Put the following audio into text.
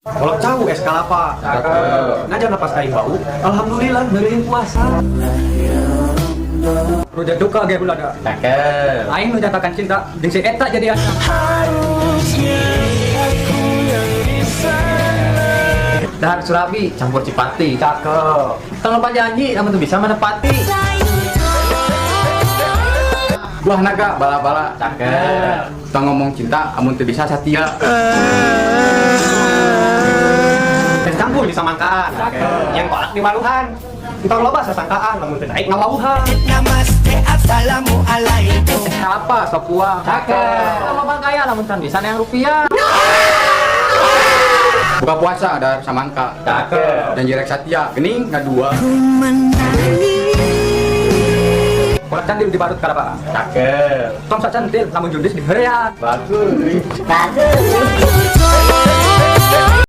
Kolak cau es kalapa. Cakep. Najan napas aing bau. Alhamdulillah neuriin puasa. Rujak duka ge hulada. Cakep. Aing nu nyatakan cinta jeung si eta jadi Harusnya aku yang di sana. Dahar surabi campur cipati. Cakep. Tong lupa janji, lamun teu bisa menepati. Buah naga bala-bala. Cakep. Tong ngomong cinta amun teu bisa satia. Es campur di samangkaan. Yang kolak di maluhan. Entong loba sasangkaan lamun teu naik ngawauhan. Namaste, assalamualaikum. Es kelapa sop buah. Cakep. Tong loba gaya lamun can bisa yang rupiah. Buka puasa ada samangka. Cakep. Janji rek satia geuning ngadua. Ku menangis. Kolak candil dibarut kalapa. Cakep. Tong sok centil lamun jundis diherean. Bagus. Bagus.